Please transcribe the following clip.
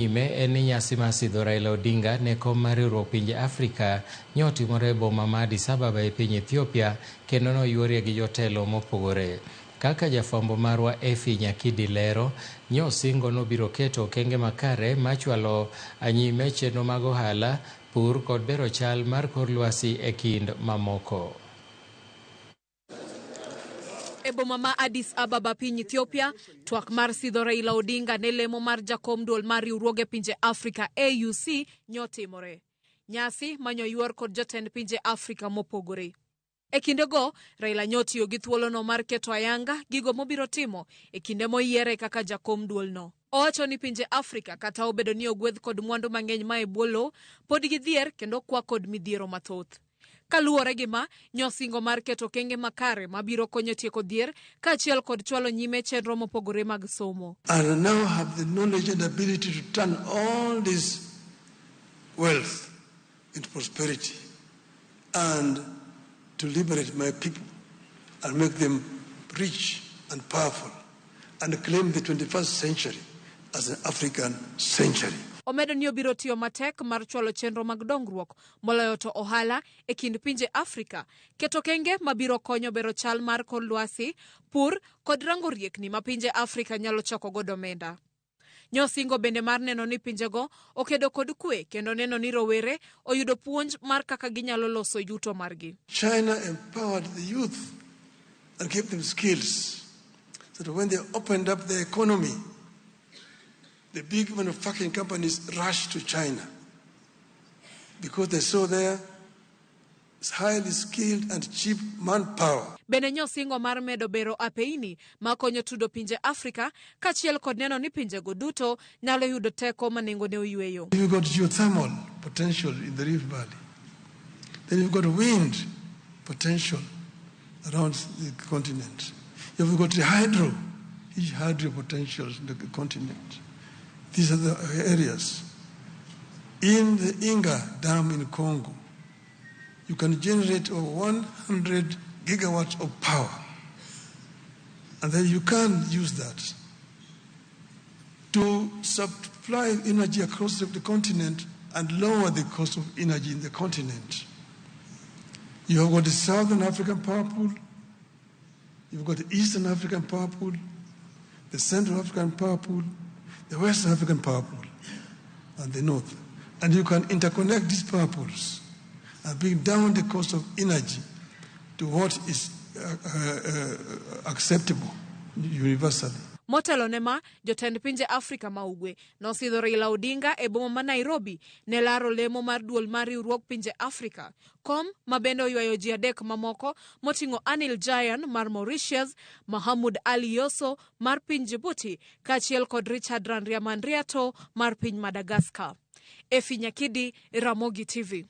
Nyime en ni nyasi mar sidho Raila Odinga ne kom mar riwruok pinje Afrika nyo otimore e boma ma Addis Ababa e piny Ethiopia kendo noyuorie gi jotelo mopogore. Kaka jafwambo marwa Effie Nyakidi lero, nyo osingo nobiro keto okenge makare mar chwalo nyime chenro mag ohala, pur kod bero chal mar kor lwasi e kind mamoko. E boma ma Addis Ababa piny Ethiopia, twak mar sidho Raila Odinga ne lemo mar jakom duol mar riwruoge pinje Afrika AUC nyotimore. Nyasi manyoyuor kod jotend pinje Afrika mopogore. E kindego, Raila nyotiyo gi thuolono mar keto ayanga gigo mobiro timo e kinde moyiere kaka jakom duolno. Owacho ni pinje Afrika kata obedo ni ogwedh kod mwandu mang'eny ma e bwo lowo, pod gidhier kendo kwa kod midhiero mathoth. Kaluwore gi ma, nyosingo mar keto okenge makare mabiro konyo tieko dhier kaachiel kod chwalo nyime chenro mopogore mag somo. And now have the knowledge and ability to turn all this wealth into prosperity and to liberate my people and make them rich and powerful and claim the 21st century as an African century. Omedo ni obiro tiyo matek mar chwalo chenro mag dongruok moloyo to ohala e kind pinje Afrika, keto okenge mabiro konyo bero chal mar kor lwasi, pur kod rango riekni ma pinje Afrika nyalo choko godo omenda. Nyosingo bende mar neno ni pinjego okedo kod kwe kendo neno ni rowere oyudo puonj mar kaka ginyalo loso yuto margi. China empowered the youth and gave them skills so that when they opened up the economy, the big manufacturing companies rushed to China because they saw there highly skilled and cheap manpower. Bende nyosingo mar medo bero apeini makonyo tudo pinje Afrika kaachiel kod neno ni pinjego duto nyalo yudo teko ma nengone oyweyo. You've got geothermal potential in the Rift Valley. Then you've got wind potential around the continent. You've got the hydro, huge hydro potentials in the continent. These are the areas. In the Inga Dam in Congo, you can generate over 100 gigawatts of power. And then you can use that to supply energy across the continent and lower the cost of energy in the continent. You have got the Southern African Power Pool, you've got the Eastern African Power Pool, the Central African Power Pool, the Western African Power Pool, and the North. And you can interconnect these power pools and bring down the cost of energy to what is acceptable universally. Motelo ne ma, jotend pinje Afrika ma Ugwe nosidho Raila Odinga e boma ma Nairobi ne laro lemo mar duol mar riwruog pinje Afrika. Kom ma bende oywayo ji adek mamoko moting'o Anil Jayan mar Mauritius, Mahamud Ali Yoso mar piny Djibouti kaachiel kod Richard Randriamandriato mar piny Madagascar. Effie Nyakidi, Ramogi TV.